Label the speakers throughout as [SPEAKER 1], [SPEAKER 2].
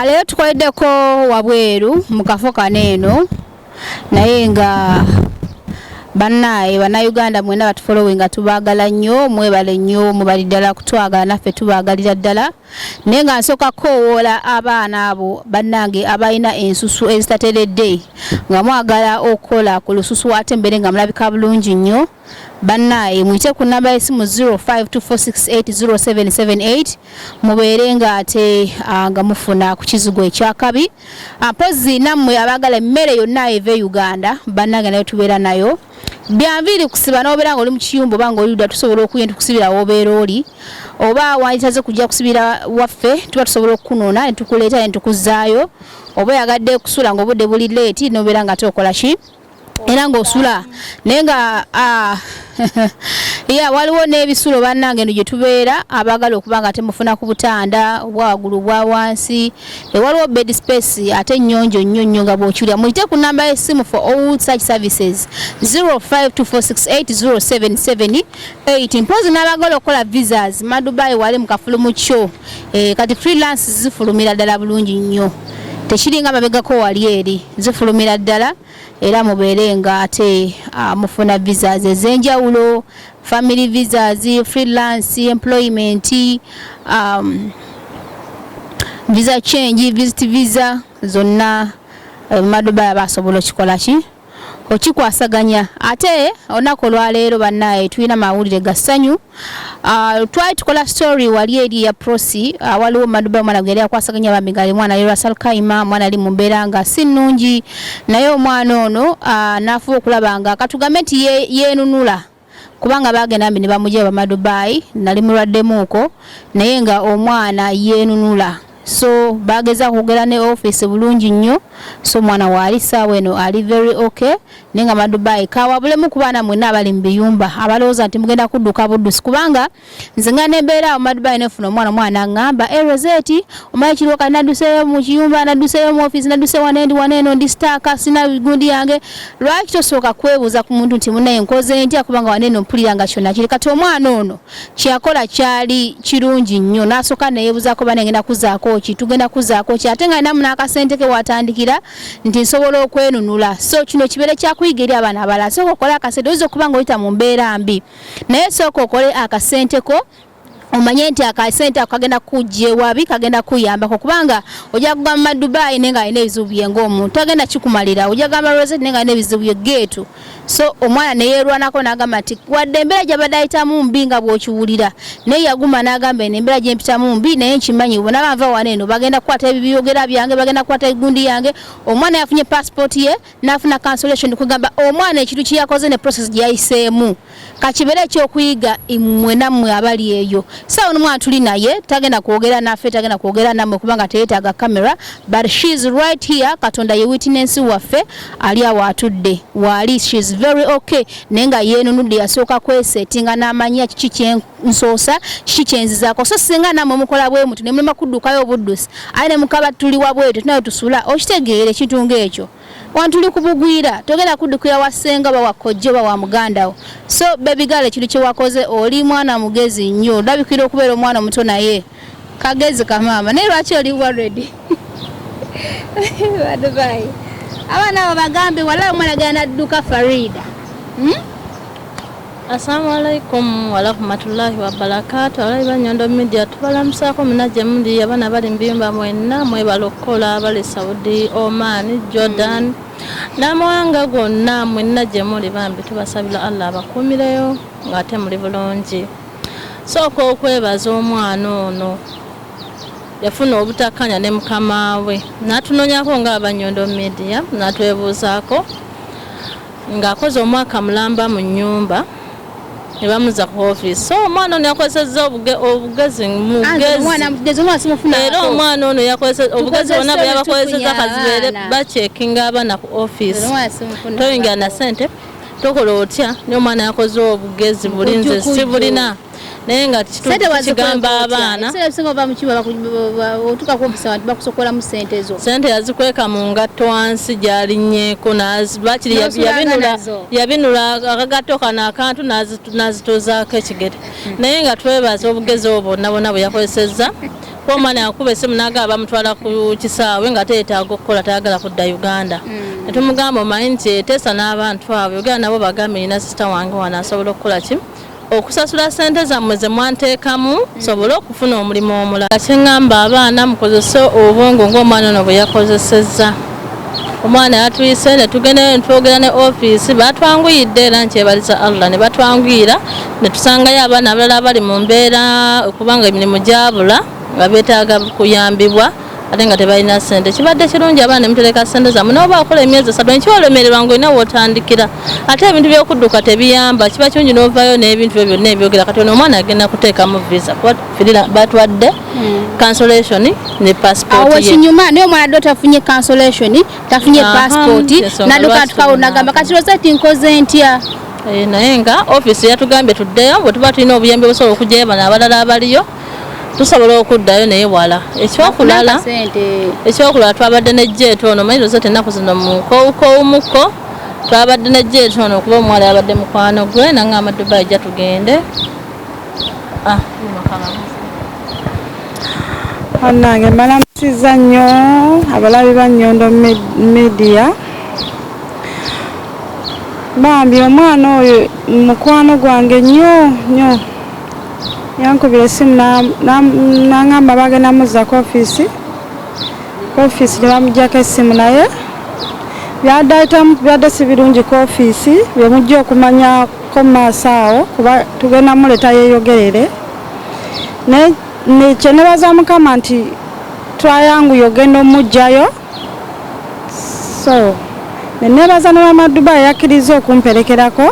[SPEAKER 1] Leero tukoleddeko wabweru mu kafo kano eno, naye nga bannaaye Bannayuganda mwena batufolowinga nga tubaagala nnyo, mwebale nnyo, mubali ddala kutwagala, naffe tubaagalira ddala. Naye nga nsooka kukoowoola abaana abo bannange abalina ensusu ezitateredde, nga mwagala okukola ku lususu ate mbeere nga mulabika bulungi nnyo, bannaaye muyite ku namba y'essimu 0524680778, mubeere nga ate nga mufuna ku kizigo ekyakabi. Mpozi nammwe abaagala emmere yonna eva e Uganda, bannange nayo tubeera nayo. Byanviiri kusiba n'obeera nga oli mu kiyumba oba nga oli ludda, tusobola okugenda tukusibira w'obeera oli, oba wanditaze kujja kusibira waffe, tuba tusobola okukunoona ne tukuleeta ne tukuzzaayo. Oba oyagadde kusula ng'obudde buli late, n'obeera nga tokola ki era ng'osula, naye nga ya waliwo n'ebisulo bannange eno gye tubeera, abaagala okuba nga temufuna ku butanda obwa waggulu, obwa wansi. Waliwo bed space ate ennyonjo nnyo nnyo nga bw'okiwulira. Muyite ku namba y'essimu for all such services 0524680778. Mpozi n'abaagala okukola visas Madubai, wali mu kafulumu kyo. Kati freelance zifulumira ddala bulungi nnyo, tekiringa mabegako wali eri, zifulumira ddala era mubeere nga ate mufuna visas ez'enjawulo, family visas, freelance, employment, visa change, visit visa zonna. Madubai basobola okikola ki okikwasaganya. Ate olunaku olwaleero bannaaye tulina mawulire ga ssanyu. Twali tukola story wali eri ya Prosi. Waliwo Madubai omwana gwe yali akwasaganya bambi, nga ali mwana ali Ras Al Khaimah, omwana ali mu mbeera nga si nnungi, naye omwana ono n'afuba okulaba nga katugambe nti yeenunula, kubanga bagenda mbi ne bamugya Bamadubai, nali mulwaddemuuko, naye nga omwana yeenunula. So bagezaako okwogera ne office bulungi nnyo, so omwana waali saawa eno ali very okay. Naye nga Madubai kawabulemu ku baana mwenna abali mu biyumba abalowooza nti mugenda kudduka buddusi, kubanga nze nga nembeera awo Madubai nefuna omwana, omwana aŋŋamba, "E Rosette, omanyi kiriwo kati nadduseeyo mu kiyumba, nadduseeyo mu office, nadduseeyo wanendi waneeno, ndi stuck, sina gundi yange." Lwaki tosooka kwebuuza ku muntu nti, "Munaye, nkoze ntya? Kubanga waneeno mpulira nga kyonna kiri." Kati omwana ono kyeyakola kyali kirungi nnyo, n'asooka neyeebuzaako, "Bane, ngenda kuzaako ki? Tugenda kuzaako ki?" Ate nga alinamu n'akasente ke watandikira nti nsobola okwenunula. So kino kibeere kyakuyiga eri abaana abalala. Sooka okole akasente. Oyinza okuba nga oyita mu mbeera mbi, naye sooka okole akasente ko, omanye nti akasente ako kagenda kukujja ewabi, kagenda kuyambako, kubanga ojja kugamba Dubai naye nga alina ebizibu bye ng'omuntu tagenda kikumalira, ojja kugamba Rosette naye nga alina ebizibu bye geetu. So omwana neyeerwanako n'agamba nti wadde embeera gy'abadde ayitamu mbi nga bw'okiwulira, naye yaguma n'agamba, "Eno embeera gye mpitamu mbi, naye nkimanyi bwe nava wano eno bagenda kukwata ebibyogera byange, bagenda kukwata egundi yange." Omwana yafunye passport ye n'afuna cancellation. Kugamba omwana ekintu kye yakoze ne process gye yayiseemu kakibeere ekyokuyiga mmwe nammwe abali eyo. Saawa nomwana tuli naye tagenda kwogera naffe, tagenda kwogera nammwe kubanga teyeetaaga camera, but she is right here. Katonda ye witness waffe, ali awo atudde waali, she is very okay. Naye nga yeenunudde, yasooka kwesetinga n'amanya kiki kyensoosa, kiki kyenzizaako. So singa nammwe mukola bwe mutu ne mulema kuddukayo obuddusi, aye ne mukaba tuli wabweru, tunayo tusula, okitegeera ekintu ng'ekyo wantuli kubugwira, togenda kuddukira wa ssenga oba wa kojja oba wa muganda wo. So baby girl, ekintu kyewakoze, oli mwana mugezi nnyo, olabikira okubeera omwana omuto naye kagezi kamaama. Naye lwaki oli worried? Badubai abaana abo bagambe walayi omwana genda nadduka Farida,
[SPEAKER 2] Assalamu alaikum warahmatullahi wabarakatu. Abalabi ba Nyondo Media, tubalamusaako muna gye muli. Abaana bali mu biyumba mwenna mwebala okukola, abali Saudi, Oman, Jordan n'amawanga gonna, mwenna gye muli bambi tubasabira Allah abakuumireyo ng'ate muli bulungi. Sooka okwebaza omwana ono yafuna obutakkanya ne mukama we n'atunoonyako ng'Abanyondo Media, n'atwebuuzaako ng'akoze omwaka mulamba mu nnyumba ne bamuza ku ofiisi. So omwana ono yakozesezza obugezi mugezi era omwana ono yakozesa obugezi bwonna bwe yabakozesezza. Kazibeere bacekinga abaana ku ofiisi, toyingira na ssente, tokola otya, naye omwana yakoze obugezi buli nze sibulina, naye nga kigamba abaana.
[SPEAKER 1] Otuuka ku ofisi abantu bakusokolamu sente zo.
[SPEAKER 2] Sente yazikweka mu ngatto wansi gy'alinnyeeko, bakiri yabinula akagatto kano akantu n'azituuzaako ekigere. Naye nga twebaza obugezi obwo bwonna bwonna bwe yakozesezza. Kuba omwana yakuba essimu n'agamba bamutwala ku kisaawe nga teetaaga okukola, tayagala kudda Uganda. Ne tumugamba, omanyi nti eteesa n'abantu abo, yogera nabo, bagambe nina sister wange wano asobola okukola ki, okusasula sente zammwe ze mwanteekamu sobole okufuna omulimu omulala. Kyeŋŋamba abaana, mukozese obwongo ng'omwana ono bwe yakozesezza. Omwana yatuyise ne tugendayo ne twogera ne ofiisi, batwanguyidde era nkyebaliza Allah ne batwanguyira ne tusangayo abaana abalala abali mu mbeera kubanga emirimu gyabula nga beetaaga kuyambibwa ate nga tebalina ssente. Kibadde kirungi abaana ne mutereka ssente zammwe, n'oba okola emyezi 3 nkyolemererwa ng'olina w'otandikira. Ate ebintu by'okudduka tebiyamba, kiba kirungi n'ovaayo n'ebintu byo byonna ebyogera. Kati ono omwana agenda kuteekamu visa kuba firira batwadde cancellation ne passport
[SPEAKER 1] Awo
[SPEAKER 2] ye.
[SPEAKER 1] Kinyuma, naye omwana ddo tafunye cancellation, tafunye passport,
[SPEAKER 2] ensonga
[SPEAKER 1] nadduka
[SPEAKER 2] lwaki
[SPEAKER 1] atukawo
[SPEAKER 2] tulina
[SPEAKER 1] nagamba kati Rosette nkoze ntya?
[SPEAKER 2] Naye nga ofiisi yatugambye tuddeyo, bwe tuba tulina obuyambi obusobola okugyayo bano abalala abaliyo, tusobola okuddayo naye wala. Ekyokulala,
[SPEAKER 1] Akasente.
[SPEAKER 2] Ekyokulala, twabadde ne jet ono, omanyi Rosette ennaku zino mukowukowumuko. Twabadde ne jet ono kuba omuwala yabadde mukwano gwe, nangamba Dubai jja tugende. Ah,
[SPEAKER 3] Bannange, mbalamusizza nnyo abalabi ba Nnyondo Media. Bambi omwana oyo mukwano gwange nnyo nnyo. Yankubira essimu n'aŋŋamba bagenda muzza ku ofiisi, ku ofiisi ne bamuggyako essimu, naye byadde ayitamu byadde si birungi ku ofiisi, bye mujja okumanyako mu maaso awo, kuba tugenda muleeta yeeyogerere. Naye kye nebaza Mukama nti twayanguye ogenda omuggyayo, so neneebaza ne Mama Dubai yakkiriza okumperekerako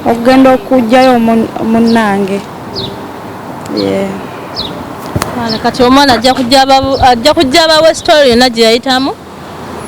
[SPEAKER 3] okugenda okuggyayo munnange. Yeah.
[SPEAKER 2] Kale, kati omwana ajja kujja abawe story yonna gye yayitamu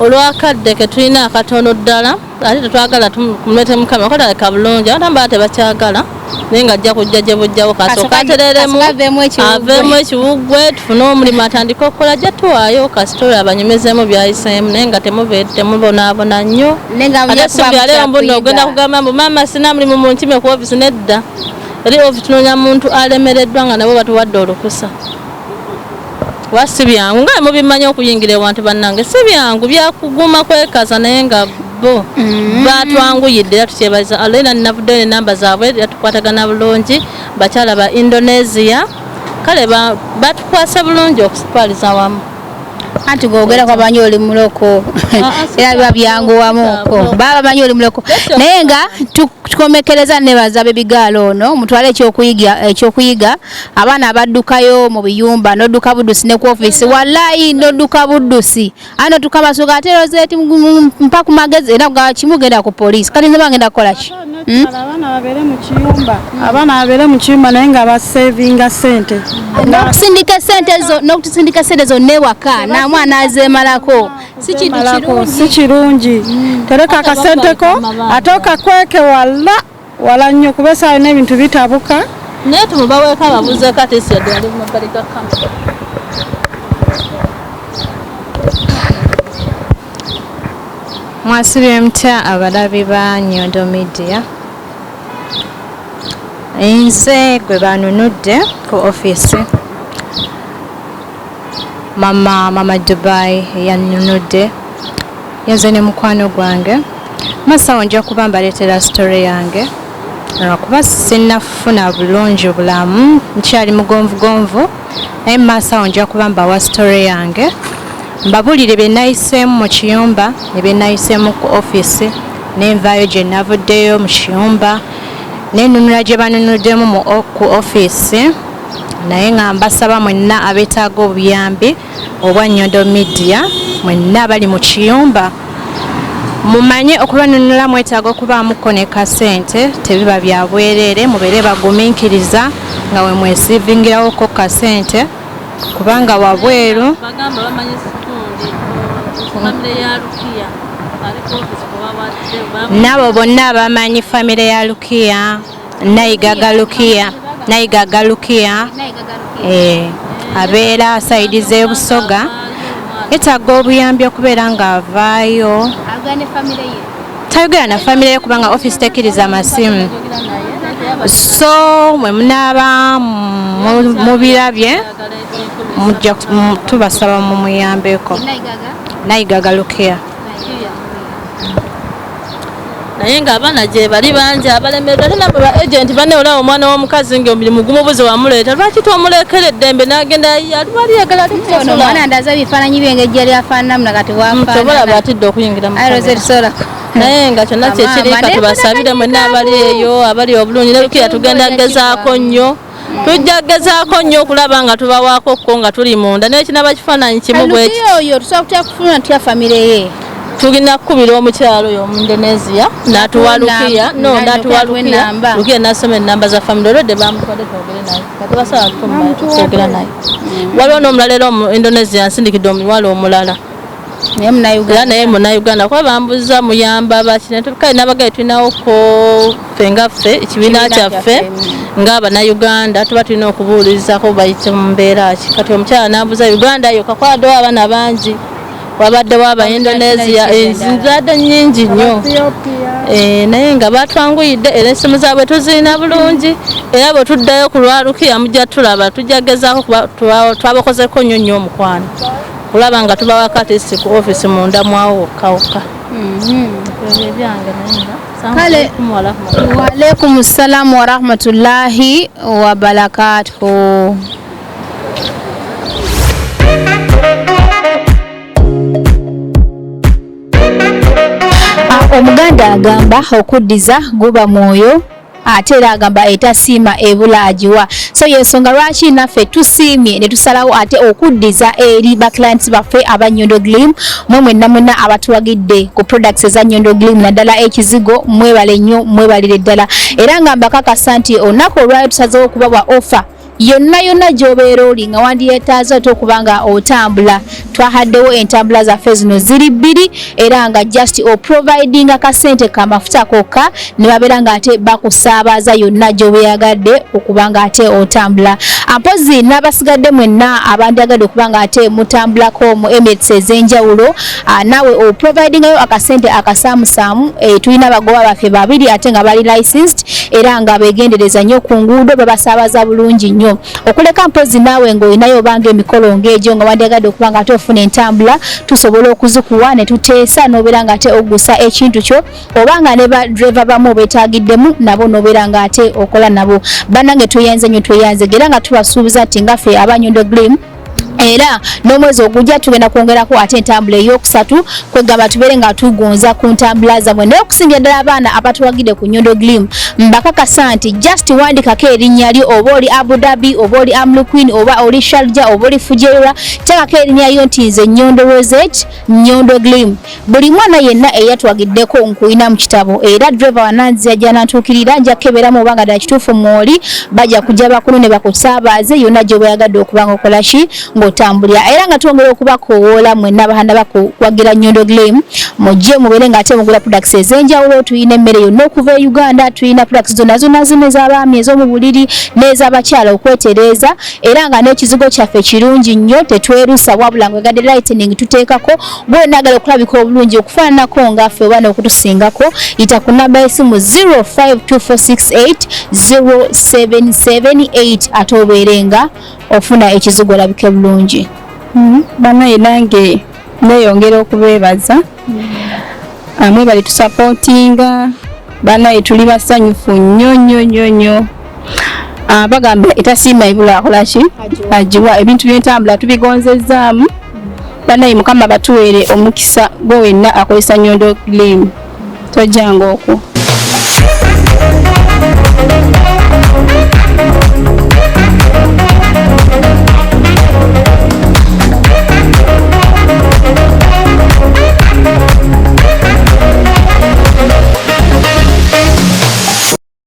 [SPEAKER 2] olwakadde ke tulina akatono ddala, ate tetwagala tumulete mukama kotaleka bulungi, abantu ambala tebakyagala, naye nga ajja kujja gye bujjawo kasooka atereremu,
[SPEAKER 1] Kasooka aveemu ekiwuggwe.
[SPEAKER 2] Aveemu ekiwuggwe, tufune omulimu atandike okukola. Ajja tuwaayo kasitoori abanyumizeemu byayiseemu, naye nga temubonaabona nnyo.
[SPEAKER 1] Naye nga
[SPEAKER 2] Ate
[SPEAKER 1] mujja
[SPEAKER 2] si
[SPEAKER 1] kuba
[SPEAKER 2] byaleero mbu nno ogenda
[SPEAKER 1] mukyakuyiga.
[SPEAKER 2] kugamba mbu maama sina mulimu munkime ku ofiisi. Nedda, eri ofiisi tunoonya muntu alemereddwa nga nabo batuwadde olukusa, kuba si byangu nga mubimanyi okuyingira ewantu. Bannange, si byangu, byakuguma kwekaza, naye nga bo batwanguyidde era tukyebaza Allah. Era navuddeyo nenamba zaabwe era tukwatagana bulungi, bakyala ba Indonesia. Kale batukwase bulungi okutwaliza wamu.
[SPEAKER 1] Anti ng'ogera kwamanyi oli muloko,
[SPEAKER 2] Ah, si
[SPEAKER 1] era biba byanguwamuko,
[SPEAKER 2] byangu.
[SPEAKER 1] baba bamanyi oli muloko. Naye nga tukomekereza nebaza bebigaalo ono, mutwale ekyokuyiga abaana abaddukayo mu biyumba, nodduka buddusi ne ku ofiisi, wallayi nodduka buddusi ano tukamasuka ate Rosette mpa ku magezi era kugamba kimu, genda ku poliisi. Kati nze bagenda kukola ki?
[SPEAKER 3] Abaana babeere mu kiyumba, abaana babeere mu kiyumba, naye nga basevinga ssente.
[SPEAKER 1] N'okusindika sente zonna ewaka namwana azeemalako si kintu
[SPEAKER 3] Malako,
[SPEAKER 1] kirungi.
[SPEAKER 3] Si kirungi. Tereka akasente ko ate okakweke wala wala nnyo, kuba esaawa n'ebintu bitabuka.
[SPEAKER 2] Naye tumubaweeko ababuuzeeko ate si yadde ali mu mabbali ga kamera.
[SPEAKER 4] Mwasibye mutya abalabi ba Nyondo Media? Nze gwe banunudde ku ofiisi, mama Dubai yanunudde, yenze ne mukwano gwange. Masawo nja kuba mbaleetera story yange, lwakuba sinnafuna bulungi bulamu, nkyali mugonvugonvu, naye mu maaso awo nja kuba mbawa story yange, mbabuulire bye nayiseemu mu kiyumba ne bye nayiseemu ku ofiisi, nenvaayo gye navuddeyo mu kiyumba nenunula gye banunuddemu ku ofiisi. Naye nga mbasaba mwenna abeetaaga obuyambi obwa Nyondo Media, mwenna abali mu kiyumba, mumanye okubanunula mwetaaga okubaamuko ne kasente, tebiba bya bwereere. Mubeere bagumiikiriza nga we mwesiivingirawo kasente, kubanga wabweru
[SPEAKER 2] Bagamba bamanyi gundi famire ya Lukiya ali ku ofisi kubawadde.
[SPEAKER 4] N'abo bonna abamanyi famire ya Lukiya, Nayigaga Lukiya, Nayigaga Lukiya, abeera side z'ebusoga, yetaaga obuyambi okubeera ng'avaayo.
[SPEAKER 1] Ayogera ne famire ye?
[SPEAKER 4] Tayogera na famire ye kubanga office tekkiriza amasimu. So mwe munaaba mubirabye, mujja tubasaba mumuyambeko. Nayigaga Lukia.
[SPEAKER 2] Naye ng'abaana gye bali bangi abalemererwa, ate namwe ba agent banne, olaba omwana w'omukazi ng'omulimu gumubuze, wamuleeta, lwaki tomuleekera eddembe n'agenda wali yagala ate
[SPEAKER 1] Ono
[SPEAKER 2] kusasula?
[SPEAKER 1] Omwana ndaza ebifaananyi bye engeri gyali afaananamu nakati.
[SPEAKER 2] Tobalaba atidde okuyingira mu
[SPEAKER 1] Aye,
[SPEAKER 2] kamera.
[SPEAKER 1] Rosette Sola.
[SPEAKER 2] Naye nga kyonna kyekiri,
[SPEAKER 1] Maama,
[SPEAKER 2] katubasabire mwenna abali eyo abali obulungi ne Lukiya. Tugenda gezaako nnyo, tujja gezaako nnyo okulaba nga tubawaako ko nga tuli munda, naye kinaba kifaananyi kimu bwe
[SPEAKER 1] Lukiya oyo tusobola kutya kufuna tutya famire ye?
[SPEAKER 2] Tulina kukubira omukyalo oyo omundonesia n'atuwa Lukiya, no, n'atuwa
[SPEAKER 1] Natuwa
[SPEAKER 2] Lukiya.
[SPEAKER 1] Ennamba.
[SPEAKER 2] Lukiya n'asoma ennamba za famire olwedde bamutwadde twogere naye, katubasaba twogera naye. Waliwo n'omulala era omu Indonesia nsindikidde omuwala omulala.
[SPEAKER 1] Naye munauganda?
[SPEAKER 2] Era naye munauganda, kuba bambuza muyamba baki, kale nabagaye tulinawoko ffe nga ffe ekibiina
[SPEAKER 1] Ekibiina
[SPEAKER 2] kyaffe
[SPEAKER 1] kyaffe,
[SPEAKER 2] ng'abannayuganda tuba tulina okubuulirizako bayite mu mbeera ki. Kati omukyala nambuza Uganda yokka, kwaddewo abaana bangi, wabaddewo Abaindonesia, enzadde nnyingi nnyo. Naye nga batwanguyidde era essimu zaabwe tuzirina bulungi, era bwe tuddayo ku lwa Lukiya mujja tulaba, tujja gezaako kuba twabakozeko nnyo nnyo omukwano kulaba nga tubawako at least ku office munda mwawo wokka wokka. Ebyo ebyange, naye nga
[SPEAKER 1] Kale.
[SPEAKER 2] Assalamu alaikum warahmatullahi.
[SPEAKER 1] Waalaikum salamu warahmatullahi wabarakatuhu. Omuganda agamba okuddiza guba mwoyo, ate era agamba etasiima ebula agiwa. So yensonga lwaki naffe tusiimye ne tusalawo ate okuddiza eri ba clients baffe aba Nyondo Glim. Mwe mwenna mwenna abatuwagidde ku products eza Nyondo Glim, naddala ekizigo, mwebale nnyo, mwebalire ddala. Era nga mbakakasa nti olunaku olwayo tusazeewo okubawa offer yonna yonna gy'obeera oli nga wandyetaaze ate okuba nga otambula. Twahaddewo entambula zaffe zino ziri bbiri, era nga just oprovidinga kasente kamafuta kokka ne babeera nga ate bakusaabaza yonna gy'obeyagadde okuba nga ate otambula. Ampozi n'abasigadde mwenna abandyagadde okuba nga ate mutambulako mu Emirates ez'enjawulo, naawe oprovidingayo akasente akasaamusaamu. Tulina abagoba baffe babiri ate nga bali licensed era nga begendereza nnyo ku nguudo, babasaabaza bulungi nnyo. Okuleka mpozi naawe ng'olinayo obanga emikolo ng'egyo nga wandyagadde okuba nga ate ofuna entambula, tusobola okuzikuwa ne tuteesa n'obeera nga ate oggusa ekintu kyo, oba nga ne ba driver bamu obeetagiddemu nabo n'obeera nga ate okola nabo. Bannange, tweyanze nnyo, tweyanze era nga tubasuubiza nti nga ffe aba Nyondo Glim, era n'omwezi ogujja tugenda kwongerako ate entambula eyokusatu, kwegamba tubeere nga tugonza ku ntambula zammwe. Naye okusingira ddala abaana abatuwagidde ku Nyondo Glim, mbakakasa nti just wandikako erinnya lyo, oba oli Abu Dhabi, oba oli Umm Quwain, oba oli Sharjah, oba oli Fujairah, teekako erinnya lyo nti nze Nyondo Rosette, Nyondo Glim. Buli mwana yenna eyatwagiddeko nkuyina mu kitabo, era driver wananzi ajja nantuukirira, nja kukeberamu oba nga ddala kituufu mwoli, bajja kujja bakulu ne bakusaabaze yonna gy'obayagadde okuba nga okola ki, ng'otambulira. Era nga twongera okubakoowoola mwenna abahanda bakuwagira Nyondo Glim, mujje mubeere nga ate mugula products ez'enjawulo. Tulina emmere yonna okuva e Uganda, tulina products zonna zonna zonna ez'abaami, ez'omu buliri n'ez'abakyala okwetereeza, era nga n'ekizigo kyaffe kirungi nnyo, tetwerusa, wabula nga egadde lightening tuteekako. Gwonna agala okulabika obulungi okufaananako nga ffe oba n'okutusingako, yita ku namba y'essimu 0524680778 ate obeere nga ofuna ekizigo olabike bulungi.
[SPEAKER 5] Banaye nange neeyongera okubeebaza. Mwebale tusapootinga. Banaye, tuli basanyufu nnyo nnyo nnyo nnyo. Bagamba etasiima ebula akolaki, agiwa. Ebintu byentambula tubigonzezzaamu. Banaye, Mukama batuweere omukisa gwe wenna akozesa Nyondo Glim, tojjanga okwo.